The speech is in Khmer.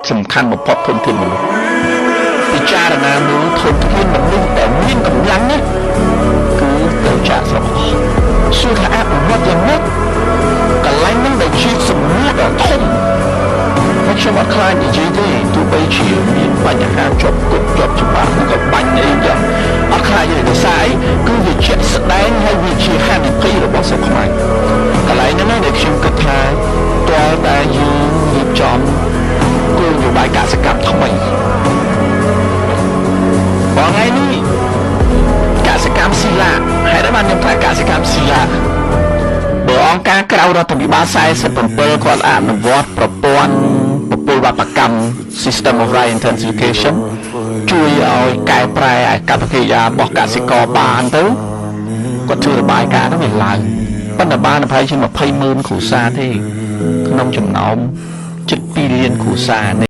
សំខាន់បំផុតធនធានមនុស្សពិចារណាមើលធនធានមនុស្សដែលមានកម្លាំងណាគឺទៅចាក់ស្រុកអស់សួរថាអភិវឌ្ឍយ៉ាងម៉េចកន្លែងហ្នឹងដែលជាសំណួរដ៏ធំហើយខ្ញុំអត់ខ្លាចនិយាយទេទោះបីជាមានបញ្ហាជាប់គុកជាប់ច្បាប់ក៏បាញ់អីចឹងអត់ខ្លាចទេដោយសារអីគឺវាជាក់ស្ដែងហើយវាជាហានិភ័យរបស់ស្រុកខ្មែរកន្លែងហ្នឹងណាដែលខ្ញុំគិតថាទាល់តែយើងរៀបចំគោលនយោបាយកសិកម្មថ្មីបងថ្ងៃនេះកសិកម្មស៊ីឡាហេតុអីបានខ្ញុំថាកសិកម្មស៊ីឡាបើអង្គការក្រៅរដ្ឋាភិបាល47គាត់អនុវត្តប្រព័ន្ធពពុលវប្បកម្ម System of Rice Intensification ជួយឲ្យកែប្រែអាកប្បកិរិយារបស់កសិករបានទៅគាត់ធ្វើរបាយការណ៍ហ្នឹងវាឡើងប៉ុន្តែបានប្រហែលជា20ម៉ឺនគ្រួសារទេក្នុងចំណោមជិត2លានគ្រួសារនៃ